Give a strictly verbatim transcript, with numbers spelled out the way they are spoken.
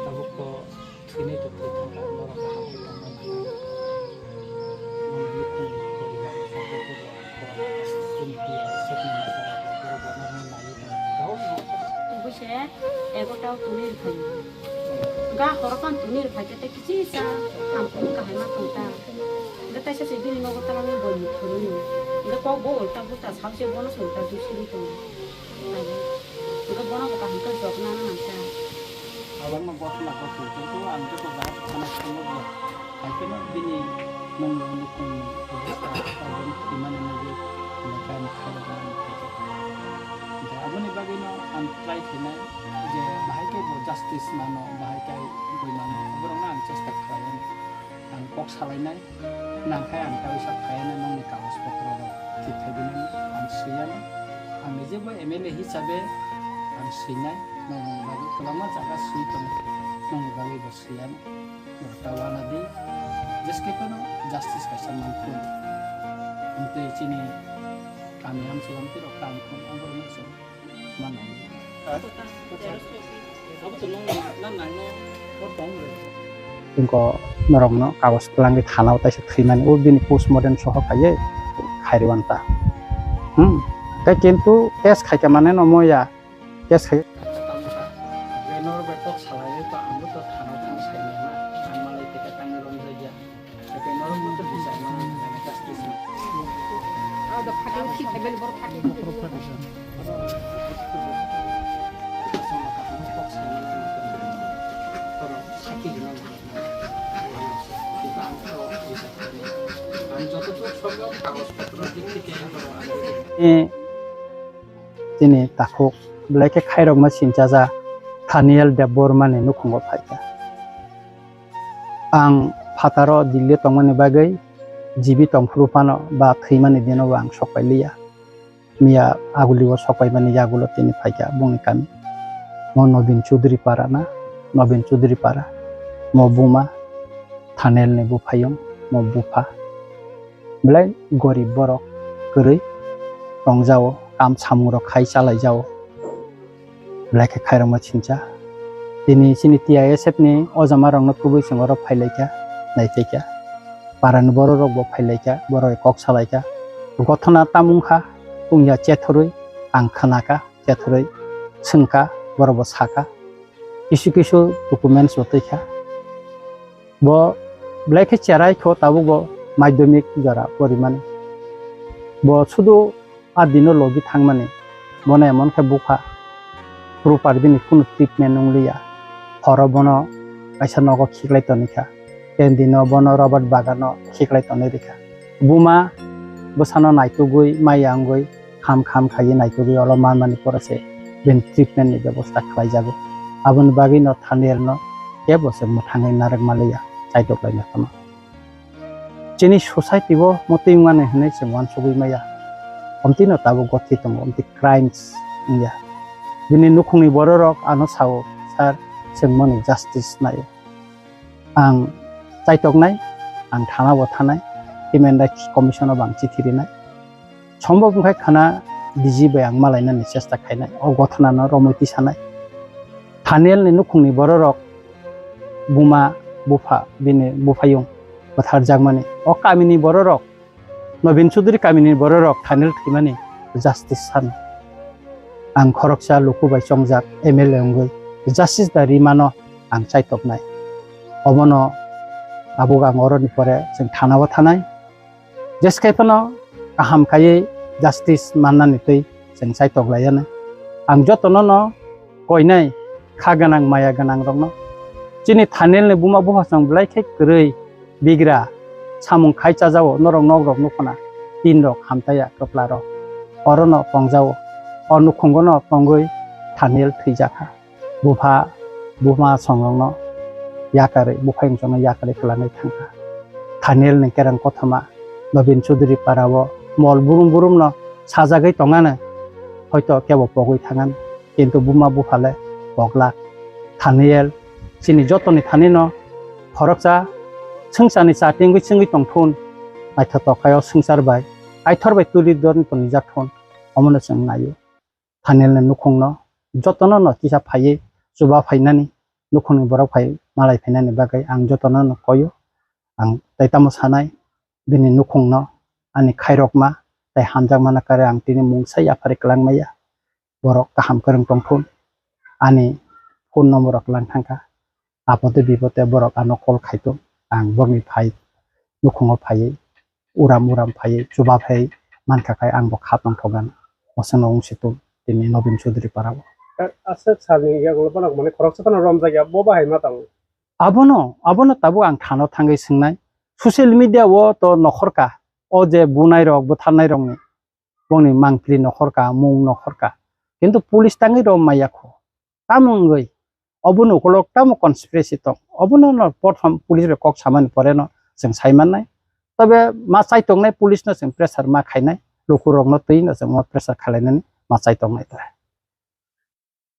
Tabuk to thwinai to thwi thangkha, norok kaham khe tongna nangkha. Nokni nukhungni poribar ni songkha, chini biya sakni masa rok borok bo norokno naiwi tongo. Tei bo se egarota o tuni rwphai. Ga horo phano tuni rwphai khe tei kichisa hamkung kahai ma tong ta. Hwnkhe teisa se bini nogo twlangwi boi ni phuruni. Hwnkhe kok bo ulta puta sabo se bono se ulta dusiri tongo. Hwnkhe bono bo kaham khe jotna nangkha. Abangno gotna kok tong tong ang joto jaga thana thangwi bo. Hai kheno bini nokni nukhungni obostha, aboni thwimani nugwi hwnwi khe ang khairokma nukha. Hwnkhe aboni bagwino ang try khainai je bahai khe bo justice mano, bahai khe bui mano, borokno ang chesta khlainai. Ang kok salainai, nangkhe ang kaisa phaiyanai nokni kagoj potro rok thik khaibinani ang swiyano. Ang nijebo M L A hisabe ang swinai, nokni bagwi kwbangma jaga swi tongo, nokni bagwi bo swiyano. Ta wana di, jeske phano justice kaisa mankun. Amtwi chini kami amchwng amtwi rok tangkun, abo wngkha chwng manai. Abo to nung na nang no. Ingko norokno kagoj twlangwi thanao taisa thwimani, o bini postmortem soho khaiwi khairwanta. Hmm. Tei kintu test khaikha mane no moya. Yes, hai. Norok bai kok salai to, ang bo to thana thang sai ni ma, ang malai teka tang rom jagya. Tei norok bo to bisa ma, justice ma. Aswk ma kaham kok sai ma, to sakhi gwnang. Ang joto tok sok kagoj potro dik thik khe ang. Eh, Chini takhuk belai khe khairokma sinchaja Thaniel Debbarmani nukhungo phaikha. Ang phataro Delhi tongmani bagwi jibi tongphuru phano ba thwimani dino bo ang sokpai liya. Miya agulio sokpaimani yagulo tini phaikha bongni kami. Mo Nobin Chudri para na, Nobin Chudri para. Mo buma Thaniel ni buphayung, mo bupha. Belai gorib borok kwrwi tongjao, kam samungrok khai chalaijao. Belai khe khairokma sincha. Tini chini T I S F ni ojamarokno tubui chwng oro phailaikha, naithaikha. Parani bororokbo phailaikha, borok kok salaikha. Gothona tamungkha, wngya chethorwi ang khnakha, chethorwi swngkha, borokbo sakha. Kisu kisu documents bo twi kha. Bo belai khe cherai kho, tabuk bo madhyamik jora porimani. Bo sudu a dino logi thangmani. Bono emon khe bupha proper bini kunu treatment wng liya. Horo bono kaisa nogo khiklai toni kha. Tei dino bono Robert bagano khiklai toni rikha. Buma bwsano naitugwi maya wngwi kham kham khaiwi naitugwi olo manmani pore se bini treatment ni bebosta khlaijago. Aboni bagwi no Thaniel no kebo se mwthangwi narwk manliya, chaitok laina phano. Chini society o motwi wngmani hwnwi chwng uansugwi maya. Omtwi no tabuk gothi tongo, omtwi crimes wngya. Bini nukhungni bororok ano sao, "Sir, chwng mani justice nai." Ang chaitoknai, ang thana bo thanai, Human Rights Commission o bo ang chithi rinai. Sombhob wngkha khana D G bai ang malainani chesta khainai, o gothana no romwi tisanai. Thaniel ni nukhungni bororok, buma, bupha, bini buphayung bwtharjakmani, o kamini bororok, Nobin Chudri kamini bororok Thaniel thwimani justice sano. Ang khoroksa luku bai chongjak M L A wngwi justice da rimano ang chaitoknai. Obono tabuk ang oroni pore chwng thanao thanai. Jeskai phano kaham khaiwi justice mannani twi chwng chaitok laiyanai. Ang jotono no koinai kha gwnang maya gwnang rokno. Chini Thaniel ni buma bupha chwng belai khe kwrwi bigra samung khai chajao norok nok rok nukhuna tin rok hamtaya kwpla rok. Orono tongjao. O nukhungo no tongwi Thaniel thwijakha. Bupha buma songrokno yakarwi, buphayung chongno yakarwi kwlangwi thangkha. Thaniel ni kereng kothoma Nobin Chudri parao mol burum burum no sajagwi tongano, hoito kebo pogwi thangano. Kintu buma bupha le pogla. Thaniel chini jotoni thani no khoroksa swngcharni cha tingwi chwngwi tongthun, naithotok khaio swngchar bai Kaitor bai tuli don tonijak thun, omono chwng naio. Thaniel ni nukhungno jotono no kisa phaiwi chuba phainani, nukhungni borok phai malai phainani bagwi ang jotono no koyo. Ang tei tamo sanai, bini nukhungno, ani khairokma tei hamjakmano karwi ang tini mungsa yaphari kwlangmaya. Borok kaham kwrwng tongthun, ani phone number rok lang thangkha. Apode bipode borok ano call khaitun. Ang borokni phai nukhungo phaiwi uram uram phaiwi chuba phaiwi mankha khai ang bo kha tongthokgana. Osano wngsitung tini Nobin Chaudhary parao. Aswk salni yagulo bono mane khoroksa phano romjakya, bo bahai ma tongo? Abono, abono tabuk ang thano thangwi swngnai. Social media o to nokhorka, o je bunai rok, butharnai rokni, bongni mangpili nokhorka, mung nokhorka. Kintu police tangwi rom maya kho. Tamo wngwi, obono ukolok tamo conspiracy tong. Obono no prothom police bai kok samani pore no chwng sai mannai. Tobe ma chai tongnai police no chwng pressure ma khainai. Lukurokno twi no chwng ma pressure khalainani ma chai tongnai ta.